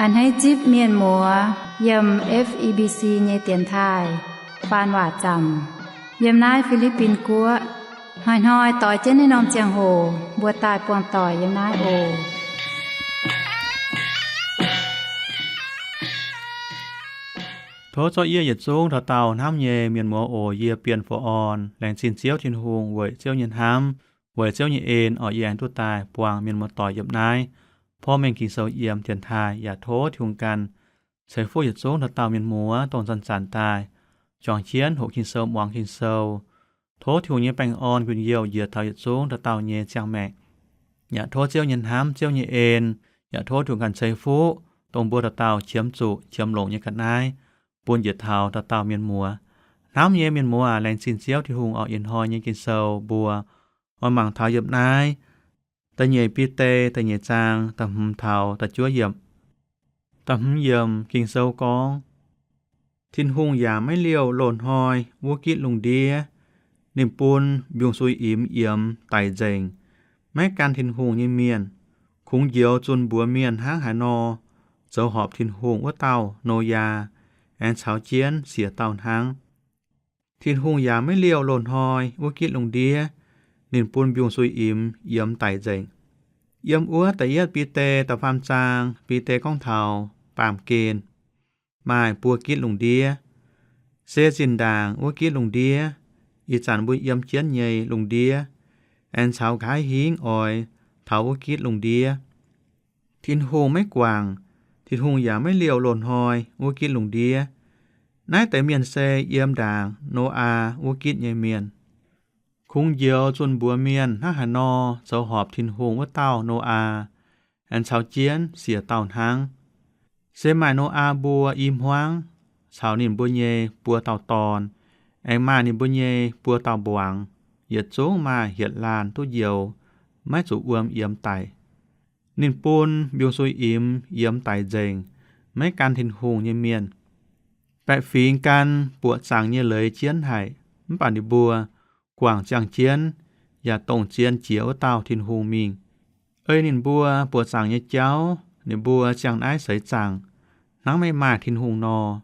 A'hneiv zipv mienh muoz yiem F E B C nyei dienx taaih faan waac zaamc yiem naaiv Fi^li^bin Guoqv. Hnoi-hnoi doix jienv naaiv norm ziangh hoc mbuo daaih buangh doic yiem naaiv oc. Tov zorqv yie yietc zungv dauh dauh hnamv nyei mienh muoz oc. Yie Bienh Fu'orn laengz zingh Ziouv Tin-Hungh weic Ziouv nyei hnamv, weic Ziouv nyei en orqc, yie aengx duqv daaih buangh mienh muoz doic yiem naaiv porv mengh Ging-Sou yiem dienx taaih. Yaac tov Tin-Hungh ganh ceix fuqv yietc zungv dauh dauh mienh muoz dongh zanc-zanc daaih juangc jienv hoqc Ging-Sou, muangx Ging-Sou. Tov Tin-Hungh nyei baengh orn guinh youh njiec taux yietc zungv dauh dauh nyei ziangh maengc. Yaac tov Ziouv nyei hnamv, Ziouv nyei en, yaac tov Tin-Hungh ganh ceix fuqv dongh mbuo dauh dauh qiemx zuqc qiemx longc nyei ga'naaiv bun njiec taux dauh dauh mienh muoz. Hnamv nyei mienh muoz aac, laengz zingh Ziouv Tin-Hungh orqc. Ih hnoi nyei Ging-Sou mbuo oix mangc taux yiem naaiv da'nyeic Bide da'nyeic zaang da'hmz taux da'juov yiemc. Da'hmz yiemc Ging-Sou gorngv, Tin-Hungh yaac maiv liouh loz-hnoi wuov gitv lungh ndiev. Ninh bun mbiungc-suiv-imx yiemx daic nzengc. Maiv gan Tin-Hungh nyei mienh, kungx njoux zunh mbuox mienh hnangv haaix nor zoux horpc Tin-Hungh wuov dauh Noyaa, aengx caux jienv siec dauh hnangv. Tin-Hungh yaac maiv liouh loz-hnoi wuov gitv lungh ndiev. Ninh bun mbiungc-suiv-imx yiemx daic nzengc. Yiem wuov da'yietv Bide da'faam zaang, Bide gorngv taux baamh gen maaih buo gitv lungh ndiev. Se zinh ndaangc wuov gitv lungh ndiev, ih zanc mbuo yiem jienv nyei lungh ndiev, aengx caux nqa'haav hingv oix taux wuov gitv lungh ndiev. Tin-Hungh maiv guangc, Tin-Hungh yaac maiv liouh loz-hnoi wuov gitv lungh ndiev. Naaiv deix mienh se yiem ndaangc Noyaa wuov gitv nyei mienh. Kungx njoux zunh mbuox mienh hnangv haaix nor zoux horpc Tin-Hungh wuov dauh Noyaa, aengx caux jienv siec dauh hnangv. Se maaih Noyaa mbuo i hmuangv caux ninh mbuo nyei buo dauh dorn, aengx maaih ninh mbuo nyei buo dauh mbuangz, yietc zungv maaih hietc laanh duqv njoux, maiv zuqc wuom yiemx daic. Ninh bun mbiungc-suiv-imx yiemx daic nzengc, maiv gan Tin-Hungh nyei mienh. Baeqc fingx gan buoqc zaangc nyei leiz jienv haic, mv baac ninh mbuo guangc ziangh jienv yaac dongh zien jiex wuov dauh Tin-Hungh mingh. Ei ninh mbuo buoqc zaangc nyei jauv, ninh mbuo ziangh naaiv seix zaangc hnangv maiv maaih Tin-Hungh nor.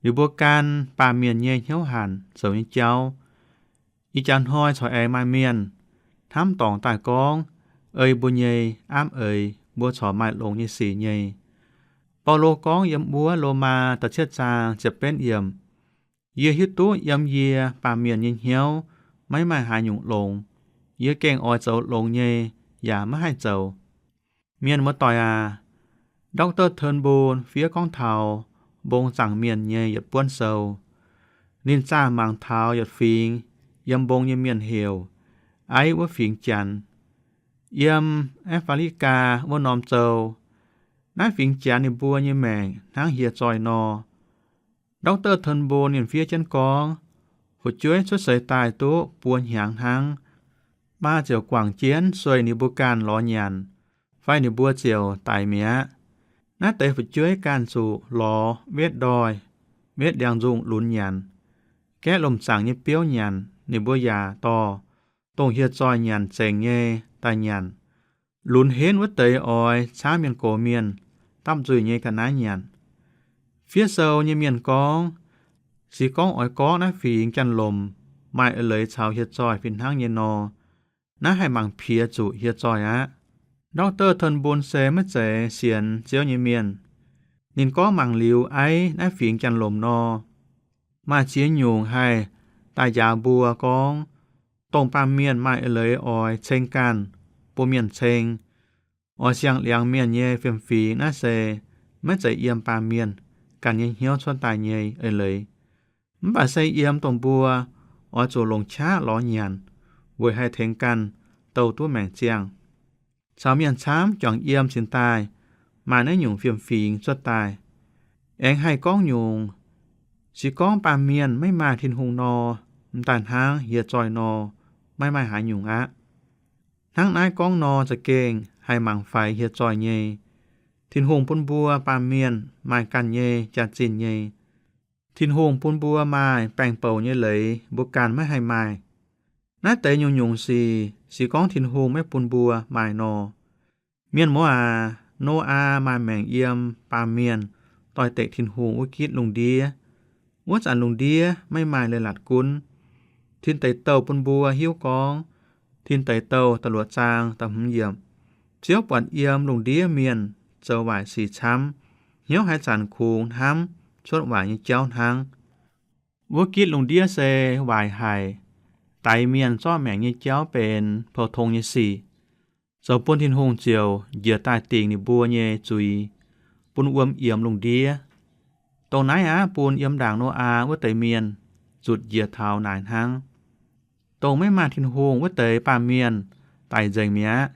Ninh mbuo gan baamh mienh nyei hnyouv hanc zoux nyei jauv. Ih jaax hnoi corc aengx maaih mienh hnamv dorngc daaih gorngv, ei mbuo nyei, aapv eix, mbuo corc maaih longx nyei sic nyei. Baulo gorngv yiem wuov Lomaa da'cietv zaang ziepc betv yiemc, Yie hiuv duqv yiem yie baamh mienh nyei hnyouv maiv maaih haaix nyungc longx. Yie gengh oix zoux longx nyei yaac maiv haih zoux. Mienh muoz-doic aac, Doctor Turnbull fiev gorngv taux mbong zaangc mienh nyei yietc buonv sou. Ninh zaah mangc taux yietc fingx yiem mbong nyei mienh heuc Aiv wuov fingx Janx, yiem Aa^faa^li^gaa wuov norm zou. Naaiv fingx Janx ninh mbuo nyei maengc hnangv hieh zoih nor. Doctor Turnbull ninh fiev jienv gorngv, fu'jueiv cuotv seix daaih duqv buo hnyangx hnangv, maa ziouc guangc jienv sueih ninh mbuo ganh lorz nyanc, fai ninh mbuo ziouc daic mi'aqv. Naaiv deix fu'jueiv ganh zuqc lorz wetv ndoih, wetv ndiangx-nzungh lunx nyanc, gaeqv lomh zaangc nyei biouv nyanc, ninh mbuo yaac dorh dongh hieh zoih nyanc zengc nyei daaih nyanc. Lunx henv wuov deix oix camv mienh gox mienh dapv nzuih nyei ga'naaiv nyanc. Fiev sou nyei mienh gorngv, se gorngv oix gorngv naaiv fingx Janx-lomc maaih eix leiz caux hieh zoih fih hnangv nyei nor, naaiv haih mangc piex zuqc hieh zoih aqv. Doctor Turnbull se maiv zeiz sienx Ziouv nyei mienh. Ninh gorngv mangc liuz aiv naaiv fingx Janx-lomc nor, maaih ziex nyungc haih daaih njaaux mbuo gorngv, dongh baamh mienh maaih eix leiz oix ceng ganh, bun mienh ceng, oix siang-liangx mienh nyei fiem-fingx, naaiv se maiv zeiz yiem baamh mienh ganh nyei hnyouv cuotv daaih nyei eix leiz. Mv baac se yiem dongh mbuo oix zuqc longc qaqv lorz nyanc, weic haih tengx ganh douh duqv maengc ziangh. Caux mienh camv juangc yiem cingx daaih maaih naaiv nyungc fiem-fingx cuotv daaih. Aengx haih gorngv nyungc, se gorngv baamh mienh maiv maaih Tin-Hungh nor, m'daaih hnangv hieh zoih nor, maiv maaih haaix nyungc aqv. Hnangv naaiv gorngv nor za'gengh haih mangc faix hieh zoih nyei. Tin-Hungh bun mbuo baamh mienh maaih ganh nyei jaax-zinh nyei. Tin-Hungh bun mbuo maaih baengh bouc nyei leiz, mbuo ganh maiv haih maaih. Naaiv deix nyungc-nyungc sic, se gorngv Tin-Hungh maiv bun mbuo maaih nor. Mienh muoz aac, Noyaa maaih maengc yiem baamh mienh doix-dekc Tin-Hungh wuov gitv lungh ndiev. Wuov zanc lungh ndiev maiv maaih leiz-latc gunv. Tin Deic Douh bun mbuo hiuv gorngv, Tin Deic Douh da'luoqc zaang da'hmz yiemc, Ziouv buatc yiem lungh ndiev mienh zoux waaic sic camv, hnyouv haaix zanc kungx hnamv cuotv waaic nyei jauv hnangv. Wuov gitv lungh ndiev se waaic haic. Daix mienh zorqv maengc nyei jauv benx pou-tong nyei sic, zoux bun Tin-Hungh ziouc njiec daaih dingc ninh mbuo nyei zuiz, bun wuom yiemx lungh ndiev. Dongh naaiv aqv bun yiem ndaangc Noyaa wuov deix mienh zutc njiec taux naaic hnangv. Dongh maiv maaih Tin-Hungh wuov deix baamh mienh daic nzengc mi'aqv.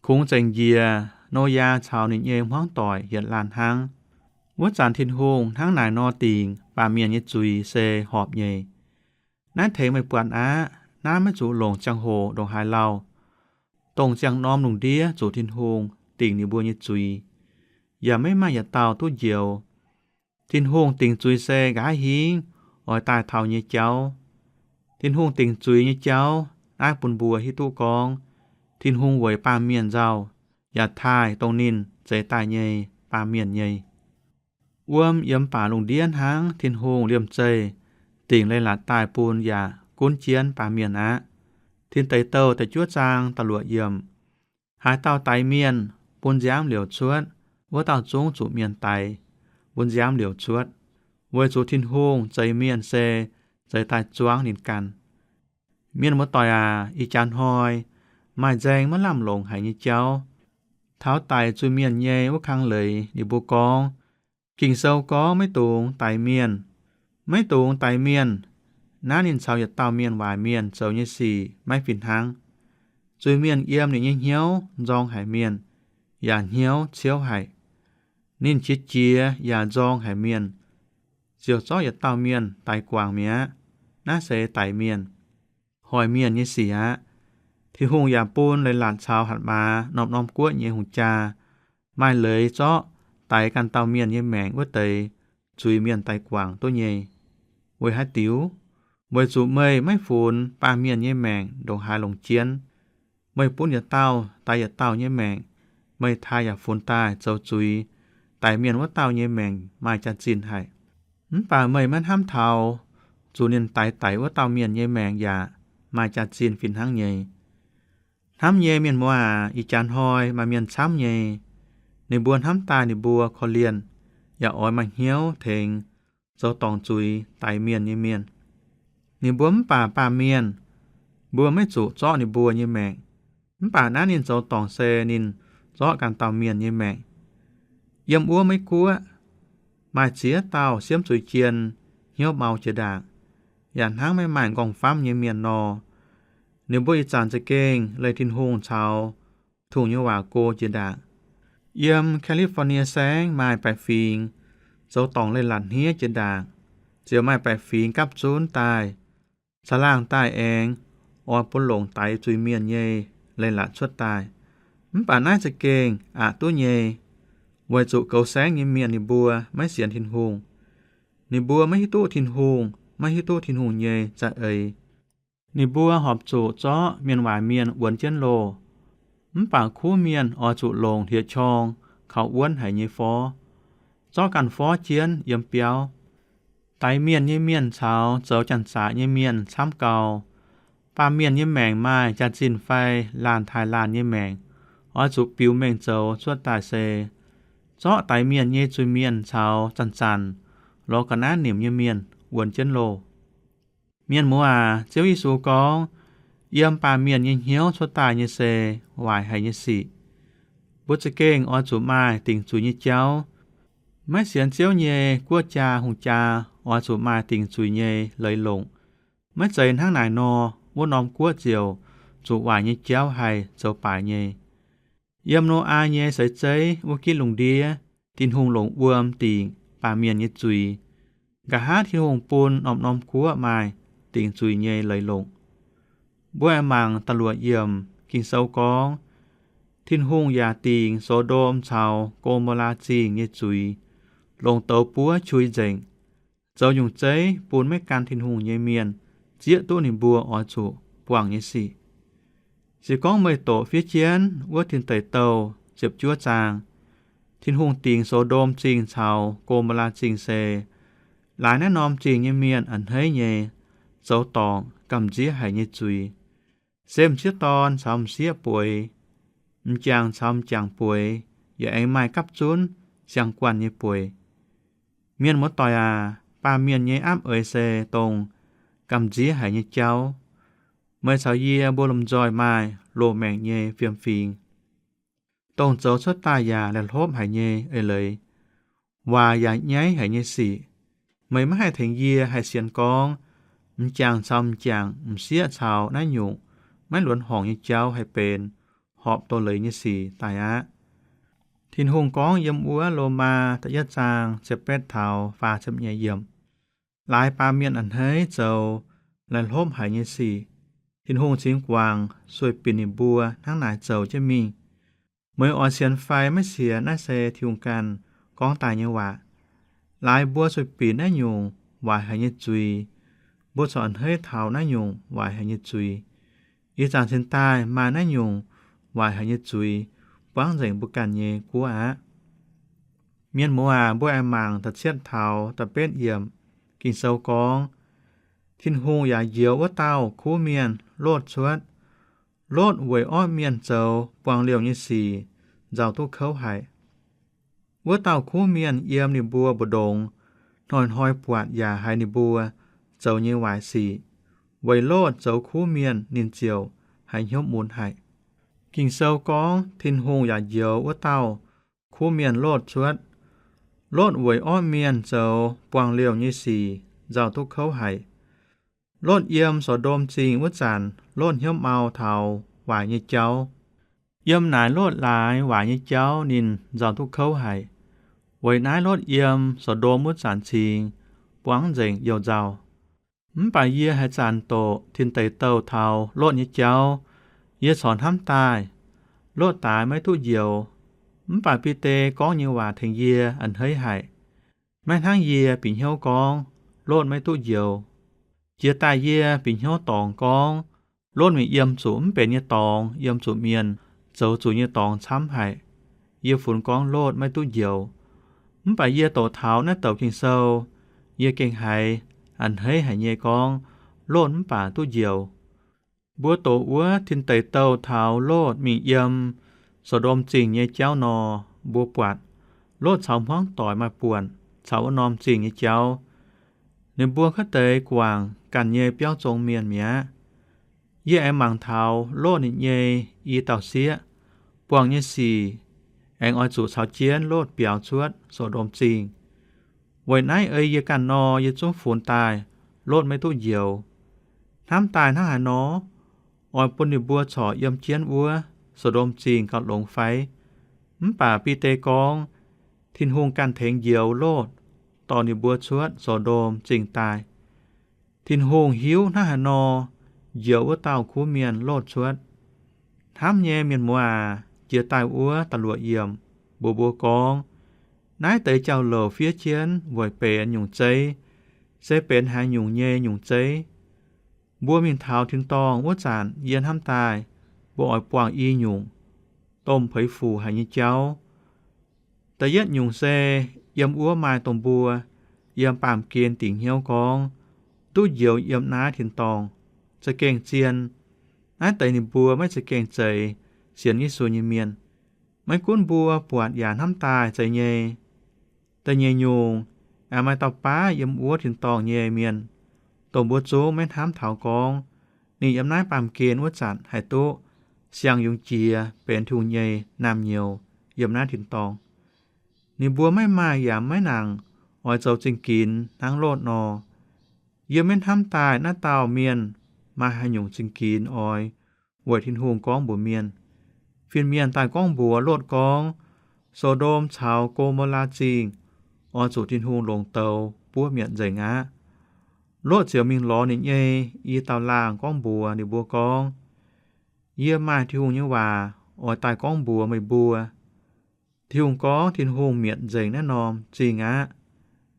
Kungx zengc njiec Noyaa caux ninh nyei hmuangv doic yietc laanh hnangv. Wuov zanc Tin-Hungh hnangv naaic nor dingc baamh mienh nyei zuiz se horpc nyei. Naaiv tengx meih buatc aqv. Naaiv maiv zuqc longc ziangh hoc ndongc haaix lauh. Dongh ziangh norm lungh ndiev zuqc Tin-Hungh dingc ninh mbuo nyei zuiz, yaac maiv maaih yietc dauh duqv njoux. Tin-Hungh dingc zuiz se nqa'haav hingv oix daaih taux nyei jauv. Tin-Hungh dingc zuiz nyei jauv naaiv bun mbuo hiuv duqv gorngv Tin-Hungh weic baamh mienh nzauh, yaac taaih dongh ninh zeix daaih nyei baamh mienh nyei. Wuom yiem baac lungh ndiev hnangv Tin-Hungh liemh zeih dingc leiz-latc daaih bun yaac gunv jienv baamh mienh aqv. Tin Deic Douh da'juov zaang da'luoqc yiemc, Haaix dauh daix mienh, bun nziaamv liouc cuotv, wuov dauh zungv zuqc mienh daix, bun nziaamv liouc cuotv, weic zuqc Tin-Hungh zeix mienh se zeix daaih zuangv ninh ganh. Mienh muoz-doic aac, ih jaax hnoi maaih nzaeng maiv lamh longc haic nyei jauv. Taux daic zuiz-mienh nyei wuov kang leiz ninh mbuo gorngv, Ging-Sou gorngv maiv dungx daix mienh. Maiv dungx daix mienh. Naaiv ninh caux yietc dauh mienh waaic mienh zoux nyei sic maiv fih hnangv. Zuiz-mienh yiem ninh nyei hnyouv nzorng haic mienh, yaac hnyouv ciouv haic. Ninh qiex jiez yaac nzorng haic mienh, ziouc zorqv yietc dauh mienh daix guangc mi'aqv. Naaiv se daix mienh, hoic mienh nyei sic aqv. Tin-Hungh yaac bun leiz-latc caux hatc maaz norm-norm guoqv nyei hungh jaa maaih leiz zorqv daix ganh dauh mienh nyei maengc wuov deix zuiz-mienh daix guangc duqv nyei. Weic haaix diuc? Weic zuqc meih maiv funx baamh mienh nyei maengc ndongc haaix longc jienv. Meih bun yietc dauh daix yietc dauh nyei maengc, meih taaih yaac funx daaih zoux zuiz daix mienh wuov dauh nyei maengc maaih jaax-zinh haic. Mv baac meih maiv hnamv taux zuqc ninh daix daic wuov dauh mienh nyei maengc yaac maaih jaax-zinh fih hnangv nyei. Hnamv nyei mienh muoz aac, ih jaax hnoi maaih mienh camv nyei. Ninh mbuo hnamv daaih ninh mbuo korv-lienh, yaac oix maaih hnyouv tengx zoux dorngc zuiz daix mienh nyei mienh. Ninh mbuo mv baac baamh mienh, mbuo maiv zuqc zorqv ninh mbuo nyei maengc. Mv baac naaiv ninh zoux dorngc se ninh zorqv ganh dauh mienh nyei maengc. Yiem wuov Meiv Guoqv maaih ziex dauh siemv zuiz jien, hnyouv mau jiex ndaangc, yaac hnangv maiv maaih nqorngv-famv nyei mienh nor. Ninh mbuo ih zanc za'gengh leih Tin-Hungh caux tungh nyei waac go jiex ndaangc. Yiem California Saengv maaih baeqc fingx zoux dorngc leiz-latc hniev jiex ndaangc, ziouc maaih baeqc fingx gapv zunv daaih, caangh laangh daaih aengx oix bun longc daix zuiz-mienh nyei leiz-latc cuotv daaih. Mv baac naaiv za'gengh aqc duqv nyei, weic zuqc goux saengv nyei mienh ninh mbuo maiv sienx Tin-Hungh. Ninh mbuo maiv hiuv duqv Tin-Hungh, maiv hiuv duqv Tin-Hungh nyei za'eix. Ninh mbuo horpc zuqc zorqv mienh waaic mienh wuonx jienv loh. Mv baac kuv mienh oix zuqc longc hlieqv-qorng kaux wuonv haic nyei forv, zorqv ganh forv jienv yiem biauv. Daix mienh nyei mienh caux zoux janx-zaqc nyei mienh camv gau. Baamh mienh nyei maengc maaih jaax-zinh fai laanh taaih laanh nyei maengc, oix zuqc biux mengh zoux cuotv daaih se zorqv daix mienh nyei zuiz-mienh caux zanc-zanc lorz ga'naaiv nimc nyei mienh wuonx jienv loh. Mienh muoz aac, Ziouv Yesu gorngv, yiem baamh mienh nyei hnyouv cuotv daaih nyei se waaic haic nyei sic. Mbuo za'gengh oix zuqc maaih dingc zuiz nyei jauv. Maiv sienx Ziouv nyei guoqv jaa hungh jaa oix zuqc maaih dingc zuiz nyei leiz longc. Maiv zeiz hnangv naaic nor, wuov norm guoqv ziouc zuqc waaic nyei jauv haih zoux baaic nyei. Yiem Noyaa nyei seix zeiv wuov gitv lungh ndiev, Tin-Hungh longc wuom dingc baamh mienh nyei zuiz. Nqa'haav Tin-Hungh bun norm-norm guoqv maaih dingc zuiz nyei leiz longc. Mbuo aengx mangc da'luoqc yiemc Ging-Sou gorngv, Tin-Hungh yaac dingc So^ndom caux Go^mo^laa Zingh nyei zuiz, longc douz buov qui nzengc, zoux nyungc zeiv bun maiv gan Tin-Hungh nyei mienh zieqv duqv ninh mbuo oix zuqc buangh nyei sic. Se gorngv meih doqc fiev jienv wuov Tin Deic Douh ziepc juov zaang, Tin-Hungh dingc So^ndom Zingh caux Go^mo^laa Zingh se laaix naaiv norm zingh nyei mienh a'hneiv nyei, zoux dorngc gamh nziex haic nyei zuiz. Se m'sieqv dorn caux m'sieqv bueix, m'jangc caux m'jangc bueix, yaac aengx maaih gapv zunv siang-guanh nyei bueix. Mienh muoz-doic aac, baamh mienh nyei ap'eix se dongh gamh nziex haic nyei jauv. Meih caux yie mbuo lomh nzoih maaih loz-maengc nyei fiem-fingx, dongh zoux cuotv daaih yaac laih hlopv haic nyei eix leiz, waaic yaac nyaiv haic nyei sic. Meih maiv haih tengx yie haih sienx gorngv m'jangc caux m'jangc, m'sieqv caux naaiv nyungc maiv luonx horngc nyei jauv haih benx horpc doz-leiz nyei sic daaih aqv. Tin-Hungh gorngv yiem wuov Lomaa da'yietv zaang ziepc betv taux faah ziepc nyeic yiemc, laaix baamh mienh a'hneiv zoux laih hlopv haic nyei sic, Tin-Hungh cingx guangc sueih binc ninh mbuo hnangv naaic zoux jienv mingh. Meih oix sienx fai maiv sienx, naaiv se Tin-Hungh ganh gorngv daaih nyei waac. Laaix mbuo sueih binc naaiv nyungc waaic haic nyei zuiz, mbuo corc a'hneiv taux naaiv nyungc waaic haic nyei zuiz. Ih zanc cingx daaih maaih naaiv nyungc waaic haic nyei zuiz buangv nzengc mbuo ganh nyei guoqv aqv. Mienh muoz aac, mbuo aengx mangc da'cietv taux da'betv yiemc. Ging-Sou gorngv, Tin-Hungh yaac njoux wuov dauh kuv mienh Lotv cuotv. Lotv weic orqv mienh zoux buangh liouh nyei sic nzauh duqv kouv haic. Wuov dauh kuv mienh yiem ninh mbuo mbu'ndongx hnoi-hnoi buatc yaac haiz ninh mbuo zoux nyei waaic sic. Weic Lotv zoux kuv mienh ninh ziouc haiz hnyouv mun haic. Ging-Sou gorngv Tin-Hungh yaac njoux wuov dauh kuv mienh Lotv cuotv. Lotv weic orqv mienh zoux buangh liouh nyei sic nzauh duqv kouv haic. Lotv yiem So^ndom Zingh wuov zanc, Lotv hnyouv mau taux waaic nyei jauv. Yiem naaic Lotv laaix waaic nyei jauv ninh nzauh duqv kouv haic. Weic naaiv Lotv yiem So^ndom wuov zanc cingx buangv nzengc youh nzauh. Mv baac yie haaix zanc doqc tin deix douh taux Lotv nyei jauv, yie corc hnamv daaih, Lotv daaix maiv duqv njoux. Mv baac Bide gorngv nyei waac tengx yie a'hneiv haic. Maiv hnangv yie bieqc hnyouv gorngv Lotv maiv duqv njoux. Jiex daaih yie bieqc hnyouv dorngx gorngv, Lotv mingh yiem zuqc mv benx nyei dorngx, yiem zuqc mienh zoux zuiz nyei dorngx camv haic. Yie funx gorngv Lotv maiv duqv njoux. Mv baac yie doqc taux naaiv douc Ging-Sou, yie gengh haiz a'hneiv haic nyei gorngv, Lotv mv baac duqv njoux. Mbuo doqc wuov tin deix douh taux Lotv mingh yiem So^ndom Zingh nyei jauv nor, mbuo buatc Lotv caux hmuangv doic maaih buonc caux wuov norm zingh nyei jauv. Ninh mbuo cuotv deix guangc ganh nyei biauv zong mienh mi'aqv. Yie aengx mangc taux Lotv ninh nyei i dauh sieqv buangh nyei sic aengx oix zuqc caux jienv Lotv biaux cuotv So^ndom Zingh. Weic naaiv ei yie ganh nor, yie zungv funx daaih Lotv maiv duqv njoux. Hnamv daaih hnangv haaix nor, oix bun ninh mbuo corc yiem jienv wuov So^ndom Zingh gauh longx fai? Mv baac Bide gorngv, Tin-Hungh ganh tengx njoux Lotv, dorh ninh mbuo cuotv So^ndom Zingh daaih. Tin-Hungh hiuv hnangv haaix nor njoux wuov dauh kuv mienh Lotv cuotv. Hnamv nyei mienh muoz aac, jiex daaih wuov da'luoqc yiemc mbuox mbuo gorngv, naaiv deix jauv-louc fiev jienv weic benx nyungc zeiv, se benx haaix nyungc nyei nyungc zeiv. Mbuo mingh taux tin-dorngh wuov zanc, yie hnamv daaih mbuo oix buangh i nyungc domh peix fuc haic nyei jauv. Da'yietv nyungc se yiem wuov maaih dongh mbuo yiem baamh gen dingc hnyouv gorngv, duqv njoux yiem naaiv tin-dorngh za'gengh zien. Naaiv deix ninh mbuo maiv za'gengh zeiz sienx Yesu nyei mienh. Maiv gunv mbuo buatc yaac hnamv daaih zeiz nyei. Da'nyeic nyungc, aengx maaih dauh baav yiem wuov tin-dorngh nyei mienh, dongh mbuo zungv maiv hnamv taux gorngv ninh yiem naaiv baamh gen wuov zanc haih duqv siang-yungz jiex benx Tin-Hungh nyei naamh nyouz yiem naaiv tin-dorngh. Ninh mbuo maiv maaih yaac maiv nangc oix zoux zingh ginx hnangv Lotv nor. Yie maiv hnamv daaih naaiv dauh mienh maaih haaix nyungc zingh ginx oix weic Tin-Hungh gorngv mbuox mienh. Fin-mienh daaih gorngv mbuox Lotv gorngv, So^ndom caux Go^mo^laa Zingh oix zuqc Tin-Hungh longc douz buov mietc nzengc aqv. Lotv ziouc mingh lorz ninh nyei i dauh laangh gorngv mbuox ninh mbuo gorngv, yie maaih Tin-Hungh nyei waac oix daaih gorngv mbuox meih mbuo. Tin-Hungh gorngv Tin-Hungh mietc nzengc naaiv norm zingh aqv.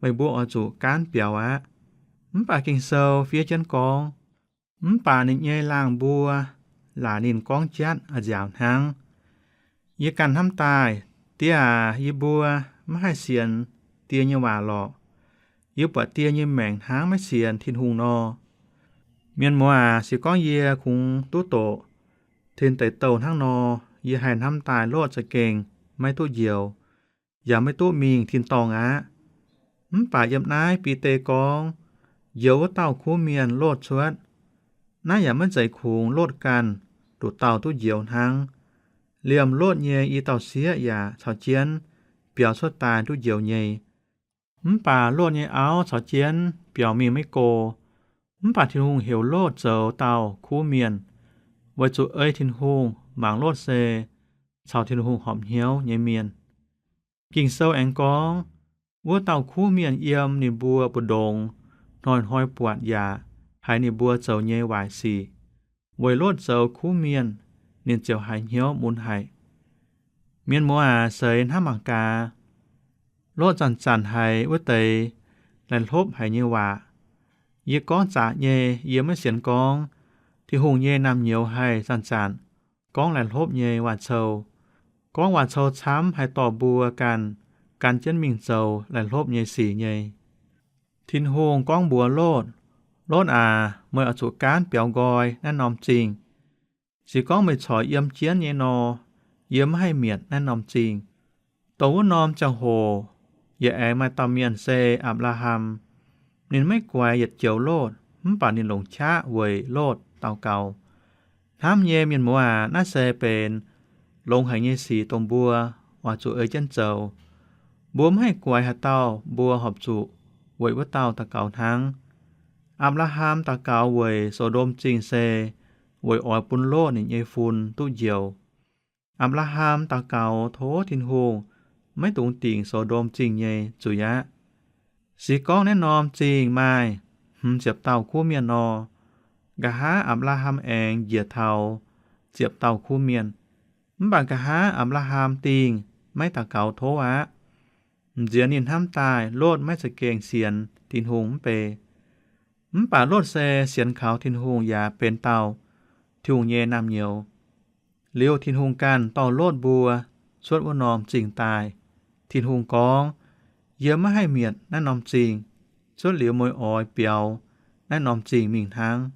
Meih mbuo oix zuqc gaanv biaux aqv. Mv baac Ging-Sou fiev jienv gorngv, mv baac ninh nyei laangh mbuo laaic ninh gorngv jatv a'nziaauc hnangv. Yie ganh hnamv daaih, Die aac, yie mbuo maiv haih sienx die nyei waac lorqc. Yie buatc die nyei maengc hnangv maiv sienx Tin-Hungh nor. Mienh muoz aac, se gorngv yie kungx duqv doqc cin deix douh hnangv nor, yie haih hnamv daaih Lotv za'gengh maiv duqv njoux, yaac maiv duqv mingh tin-dorngh aqv. Mv baac yiem naaiv Bide gorngv, njoux wuov dauh kuv mienh Lotv cuotv. Naaiv yaac maiv zeiz kungx Lotv ganh nduqc dauh duqv njoux hnangv. Liemh Lotv nyei i dauh sieqv yaac caux jienv biaux cuotv daaih duqv njoux nyei. Mv baac Lotv nyei auv caux jienv biaux mingh maiv go. Mv baac Tin-Hungh heuc Lotv zoux dauh kuv mienh, weic zuqc ei Tin-Hungh mangc Lotv se caux Tin-Hungh horpc hnyouv nyei mienh. Ging-Sou aengx gorngv, wuov dauh kuv mienh yiem ninh mbuo mbu'ndongx hnoi-hnoi buatc yaac haiz ninh mbuo zoux nyei waaic sic. Weic Lotv zoux kuv mienh, ninh ziouc haiz hnyouv mun haic. Mienh muoz aac, seix hnamv mangc gaax, Lotv zanc-zanc haiz wuov deix laih hlopv haic nyei waac. Yie gorngv zaqc nyei, yie maiv sienx gorngv Tin-Hungh nyei naamh nyouz haih zanc-zanc gorngv laih hlopv nyei waac-cou. Gorngv waac-cou camv haih dorh mbuo ganh gan jienv mingh zoux laih hlopv nyei sic nyei. Tin-Hungh gorngv mbuox Lotv, Lotv aac, meih oix zuqc gaanv biaux nqoi naaiv norm zingh. Se gorngv meih corc yiem jienv nyei nor, yie maiv haih mietc naaiv norm zingh. Dongh wuov norm ziangh hoc yaac aengx maaih dauh mienh se Apc^laa^ham. Ninh maiv guaix yietc joux Lotv, mv baac ninh longc qaqv weic Lotv daux gaux. Hnamv nyei mienh muoz aac, naaiv se benx longx haic nyei sic dongh mbuo oix zuqc ei jienv zoux. Mbuo maiv haih guaix haaix dauh mbuo horpc zuqc weic wuov dauh daux gaux hnangv. Apc^laa^ham daux gaux weic So^ndom Zingh se weic oix bun Lotv ninh nyei fun duqv njoux. Apc^laa^ham daux gaux tov Tin-Hungh maiv dungx dingc So^ndom Zingh nyei zuiz aqv. Se gorngv naaiv norm zingh maaih hmz ziepc dauh kuv mienh nor, nqa'haav Apc^laa^ham aengx njiec taux ziepc dauh kuv mienh. Mv baac nqa'haav Apc^laa^ham dingh maiv daux gaux tov aqv. M'nziex ninh hnamv daaih Lotv maiv za'gengh sienx Tin-Hungh mv bei. Mv baac Lotv se sienx kaux Tin-Hungh yaac benx dauh Tin-Hungh nyei naamh nyouz. Liuz Tin-Hungh ganh dorh Lotv mbuo cuotv wuov norm zingh daaih. Tin-Hungh gorngv, Yie maiv haih mietc naaiv norm zingh. Cuotv liuz meih oix biaux naaiv norm zingh mingh hnangv.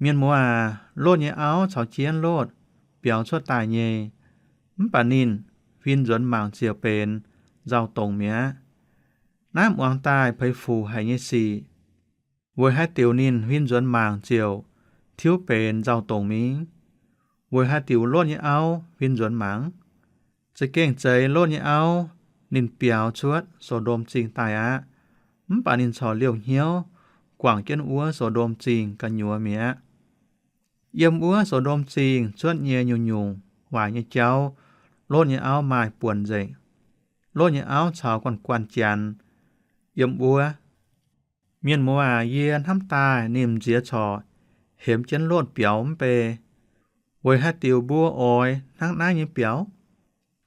Mienh muoz aac, Lotv nyei auv caux jienv Lotv biaux cuotv daaih nyei. Mv baac ninh huin nzuonx mangc ziouc benx nzauh dongc mi'aqv. Naaiv muangx daaih peix fuc haic nyei sic. Weic haaix diuc ninh huin nzuonx mangc ziouc tiuv benx nzauh dongc mingh? Weic haaix diuc Lotv nyei auv huin nzuonx mangc? Za'gengh zeiz Lotv nyei auv ninh biaux cuotv So^ndom Zingh daaih aqv. Mv baac ninh corc liouh hnyouv guangc jienv wuov So^ndom Zingh gu'nyuoz mi'aqv. Yiem wuov So^ndom Zingh cuotv nyei nyungc-nyungc waaic nyei jauv, Lotv nyei auv maaih buonc nzengc. Lotv nyei auv caux guanh guanh Janx yiem wuov. Mienh muoz aac, yie hnamv daaih ninh m'nziex corc hemx jienv Lotv biaux mv bei. Weic haaix diuc mbuo oix hnangv naaiv nyei biaux?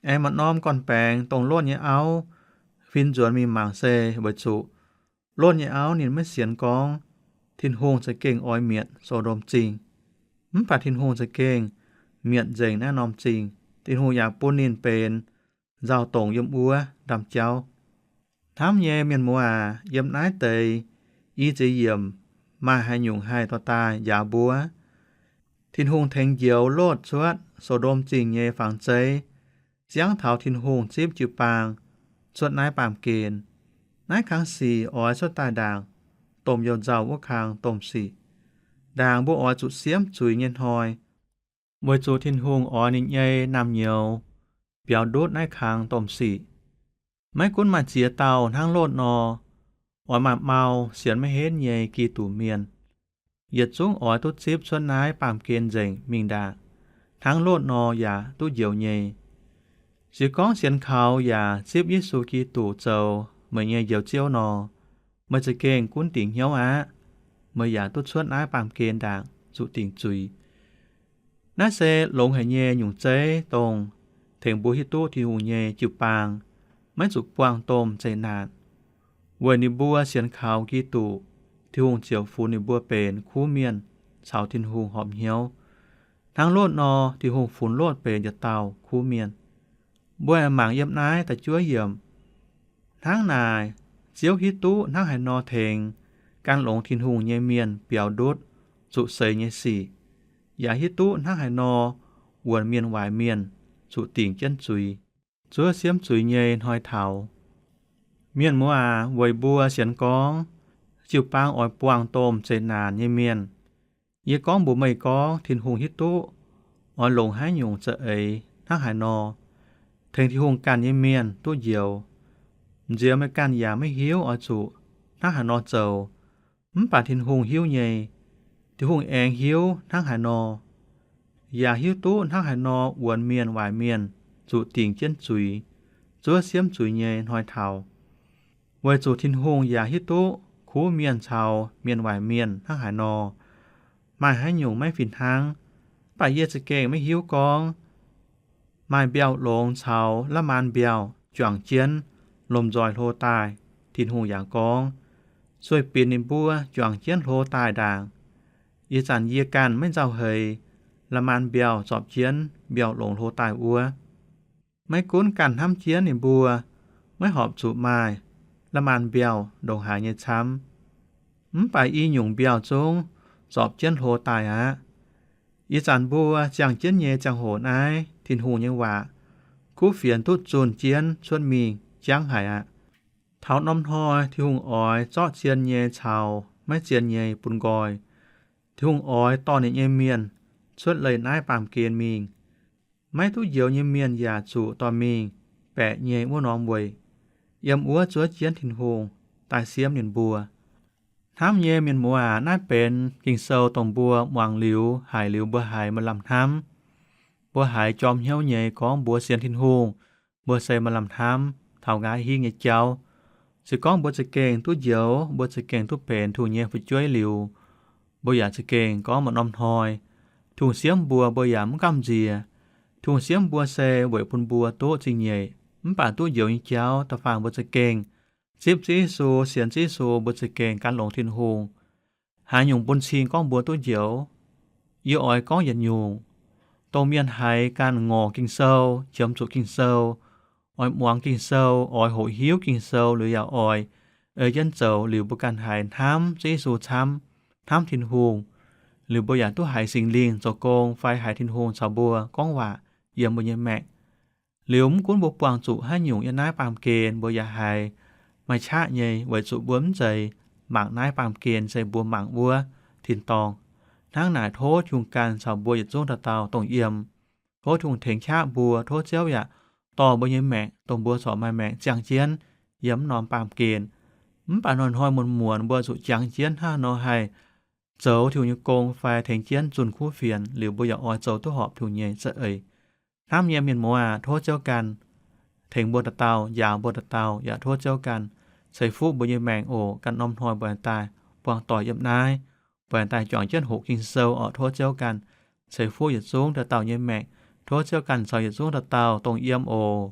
Aengx maaih norm gorn-baengx dongh Lotv nyei auv huin nzuonx mingh mangc se weic zuqc Lotv nyei auv ninh maiv sienx gorngv Tin-Hungh za'gengh oix mietc So^ndom Zingh. Mv baac Tin-Hungh za'gengh mietc nzengc naaiv norm zingh. Tin-Hungh yaac bun ninh benx nzauh dongc yiem wuov ndaamv-jauv. Hnamv nyei mienh muoz aac, yiem naaiv deix i ziex yiemc maaih haaix nyungc haih dorh daaih njaaux mbuo? Tin-Hungh tengx njoux Lotv cuotv So^ndom Zingh nyei fangx zeiv, ziangv taux Tin-Hungh zipv jiu-baang cuotv naaiv baamh gen. Naaiv kang sic oix cuotv daaih ndaangc domh you-nzauh wuov kang domh sic. Ndaangc mbuo oix zuqc siemv zuiz nyei hnoi, weic zuqc Tin-Hungh oix ninh nyei naamh nyouz biaux ndutv naaiv kang domh sic. Maiv gunv maaih ziex dauh hnangv Lotv nor, oix maaih mau sienx maiv henv nyei Giduc mienh, yietc zungv oix duqv zipv cuotv naaiv baamh gen nzengc mingh ndaangc. Hnangv Lotv nor yaac duqv njoux nyei. Se gorngv sienx kaux yaac zipv Yesu Giduc zoux meih nyei Njoux Ziouv nor, meih za'gengh gunv dingc hnyouv aqv. Meih yaac duqv cuotv naaiv baamh gen ndaangc zuqc dingc zuiz. Naaiv se longx haic nyei nyungc zeiv, dongh tengx mbuo hiuv duqv Tin-Hungh nyei jiu-baang maiv zuqc buangh domh zeqc naanc. Weic ninh mbuo sienx kaux Giduc, Tin-Hungh ziouc funx ninh mbuo benx kuv mienh caux Tin-Hungh horpc hnyouv. Hnangv Lotv nor, Tin-Hungh funx Lotv benx yietc dauh kuv mienh. Mbuo aengx mangc yiem naaiv da'juov yiemc. Hnangv naaic, Ziouv hiuv duqv hnangv haaix nor tengx gan longx Tin-Hungh nyei mienh biaux ndutv zuqc seix nyei sic, yaac hiuv duqv hnangv haaix nor wuonx mienh waaic mienh zuqc dingc jienv zuiz, zuov siemv zuiz nyei hnoi taux. Mienh muoz aac, weic mbuo sienx gorngv jiu-baang oix buangh domh zeqc naanc nyei mienh, yie gorngv mbuox meih gorngv Tin-Hungh hiuv duqv oix longc haaix nyungc za'eix hnangv haaix nor, tengx Tin-Hungh ganh nyei mienh duqv njoux. M'nziex meih ganh yaac maiv hiuv oix zuqc hnangv haaix nor zoux, mv baac Tin-Hungh hiuv nyei. Tin-Hungh aengx hiuv hnangv haaix nor, yaac hiuv duqv hnangv haaix nor wuonx mienh waaic mienh zuqc dingc jienv zuiz, zuov siemv zuiz nyei hnoi taux. Weic zuqc Tin-Hungh yaac hiuv duqv kuv mienh caux mienh waaic mienh hnangv haaix nor, maaih haaix nyungc maiv fih hnangv. Mv baac yie za'gengh maiv hiuv gorngv maaih mbiauh longx caux la'maanz mbiauh juangc jienv lomh nzoih hlo daaih. Tin-Hungh yaac gorngv, sueih binc ninh mbuo juangc jienv hlo daaih ndaangc. Ih zanc yie ganh maiv nzauh heix la'maanz mbiauh zorpc jienv mbiauh longx hlo daaih wuov. Maiv gunv ganh hnamv jienv ninh mbuo maiv horpc zuqc maaih la'maanz mbiauh ndongc haaix nyei camv, mv baac i nyungc mbiauh zungv zorpc jienv hlo daaih aqv. Ih zanc mbuo ziangh jienv nyei ziangh hoc naaiv, Tin-Hungh nyei waac kuv fienx duqv zunh jienv cuotv mingh jangv haic aqv. Taux norm hnoi Tin-Hungh oix zorqv zien nyei caux maiv zien nyei bun nqoi. Tin-Hungh oix dorh ninh nyei mienh cuotv leih naaiv baamh gen mingh. Maiv duqv njoux nyei mienh yaac zuqc dorh mingh baeqc nyei wuov norm weic, yiem wuov zuov jienv Tin-Hungh, daaih siemv ninh mbuo. Hnamv nyei mienh muoz aac, naaiv benx Ging-Sou dongh mbuo muangx liuz, haiz liuz mbuo haiz maaih lamh hnamv. Mbuo haiz jorm hnyouv nyei gorngv mbuo sienx Tin-Hungh, mbuo se maaih lamh hnamv taux nqa'haav hingv nyei jauv. Se gorngv mbuo za'gengh duqv njoux, mbuo za'gengh duqv benx Tin-Hungh nyei fu'jueiv liuz, mbuo yaac za'gengh gorngv maaih norm hnoi Tin-Hungh siemv mbuo, mbuo yaac mv gamh nziex. Tin-Hungh siemv mbuo se weic bun mbuo duqv zingh nyeic, mv baac duqv njoux nyei jauv da'faanh mbuo za'gengh zipv Ziouv Yesu, sienx Ziouv Yesu, mbuo za'gengh gan longx Tin-Hungh. Haaix nyungc bun cing gorngv mbuo duqv njoux? Yie oix gorngv yietc nyungc. Dongh mienh haiz ganh ngorc Ging-Sou, qiemx zuqc Ging-Sou, oix muangx Ging-Sou, oix hoqc hiuv Ging-Sou liuz yaac oix ei jienv zoux liuz, mbuo ganh haiz hnamv Ziouv Yesu camv, hnamv Tin-Hungh, liuz mbuo yaac duqv haiz Singx Lingh zoux gong fai haiz Tin-Hungh caux mbuo gorngv waac yiem mbuo nyei maengc. Liuz mv gunv mbuo buangh zuqc haaix nyungc yiem naaiv baamh gen, mbuo yaac haiz maaih qaqv nyei, weic zuqc mbuo mv zeiz mangc naaiv baamh gen, se mbuo mangc wuov tin-dorngh. Hnangv naaic tov Tin-Hungh ganh caux mbuo yietc zungv dauh dauh dongh yiem. Tov Tin-Hungh tengx qaqv mbuo, tov Ziouv yaac dorh mbuo nyei maengc, dongh mbuo corc maaih maengc ziangh jienv yiem mv norm baamh gen. Mv baac hnoi-hnoi muonz-muonz mbuo zuqc jangx jienv hnangv nor haih zoux Tin-Hungh nyei gong fai tengx jienv zunh kuv fienx liuz, mbuo yaac oix zoux duqv horpc Tin-Hungh nyei za'eix. Hnamv nyei mienh muoz aac, tov Ziouv ganh tengx mbuo dauh dauh, njaaux mbuo dauh dauh, yaac tov Ziouv ganh ceix fuqv mbuo nyei maengc oc. Ganh norm hnoi mbuo daaih buangh doic yiem naaiv, mbuo daaih juangc jienv hoqc Ging-Sou oc. Tov Ziouv ganh ceix fuqv yietc zungv dauh dauh nyei maengc. Tov Ziouv ganh caux yietc zungv dauh dauh dongh yiem oc.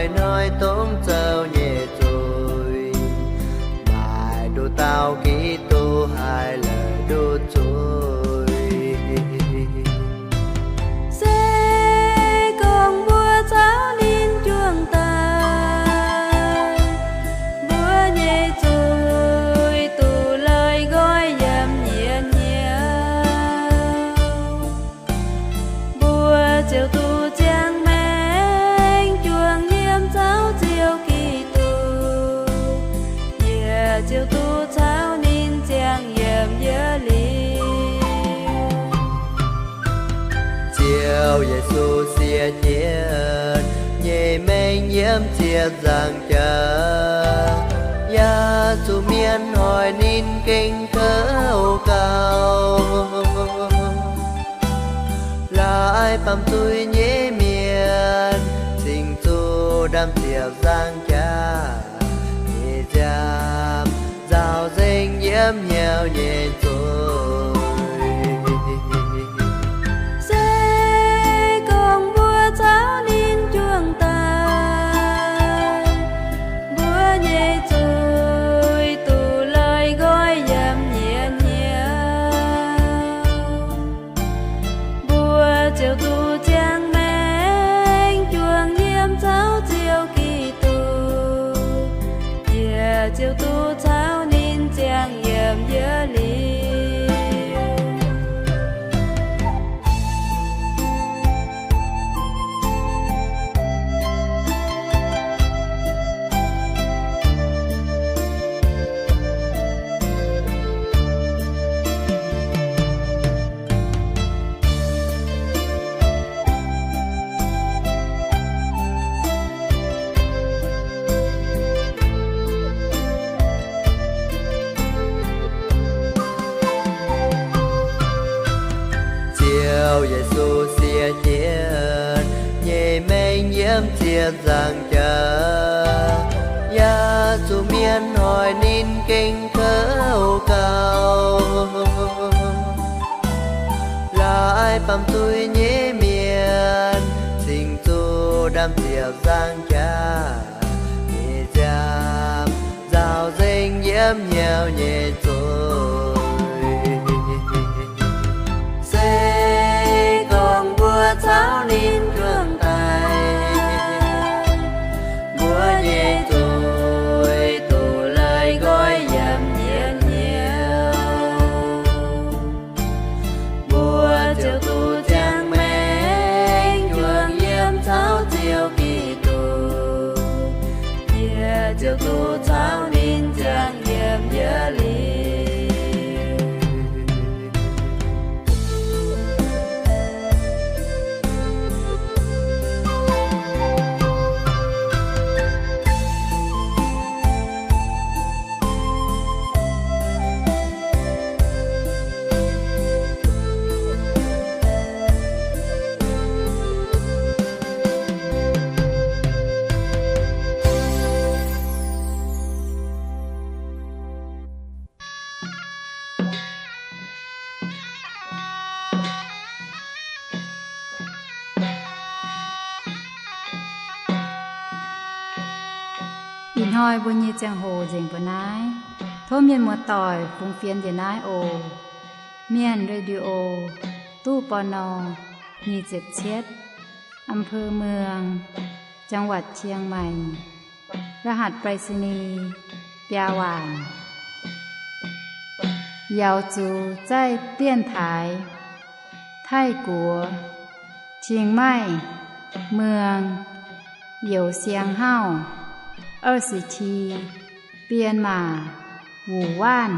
hnoi dongh zoux nyei zuiz, maaih nduqc dauh Giduc haih la'duqv zuiz. Se gorngv mbuo caux ninh juangc daaih, mbuo nyei zuiz duqv lorz nqoi yiem nyei hnyouv. Mbuo ziouc duqv ziangh maengc juangc yiem caux Ziouv Giduc, yie ziouc duqv caux ninh ziangh yiem yietc liuz. Ziouv Yesu siev jienv nyei maengc yiem ziepc nzaangc jaax, yaac zuqc mienh hoic ninh gengh kouv gauh. Laaix baamh zuiz nyei mienh cingx zuqc ndaamv-ziepc nzaangc jaax nyei nziaamv nzaaux nzengc yiem hnyouv nyei zuiz. Se gorngv mbuo caux ninh juangc daaih, mbuo nyei zuiz duqv lorz nqoi yiem nyei hnyouv. Mbuo ziouc duqv ziangh maengc juangc yiem caux Ziouv Giduc, yie ziouc duqv caux ninh ziangh yiem yietc liuz. Ziouv Yesu siev jienv nyei maengc yiem ziepc nzaangc jaax, yaac zuqc mienh hoic ninh gengh kouv gauh. Laaix baamh zuiz nyei mienh cingx zuqc ndaamv-ziepc nzaangc jaax nyei nziaamv nzaaux nzengc yiem hnyouv nyei zuiz. Se gorngv mbuo caux ninh juangc daaih, mbuo nyei zuiz duqv lorz nqoi yiem nyei hnyouv. Mbuo ziouc duqv ziangh maengc juangc yiem caux Ziouv Giduc, yie ziouc duqv caux ninh ziangh yiem yietc liuz. Ih hnoi mbuo nyei ziangh hoc nzengc mbuo naaiv. Tov mienh muoz-doic fungx fienx njiec naaiv oc. Mienh Radio, ตู้ ปณ. nyic ziepc cietv, อำเภอเมือง จังหวัดเชียงใหม่ รหัสไปรษณีย์ biaa waanc. Yaux zuqc zaih 电台 Taiv-Guoqv, Chiang Mai, Muang, Youz Siang Hauv, 二十七, Bienh Maac, Wuc Waanv.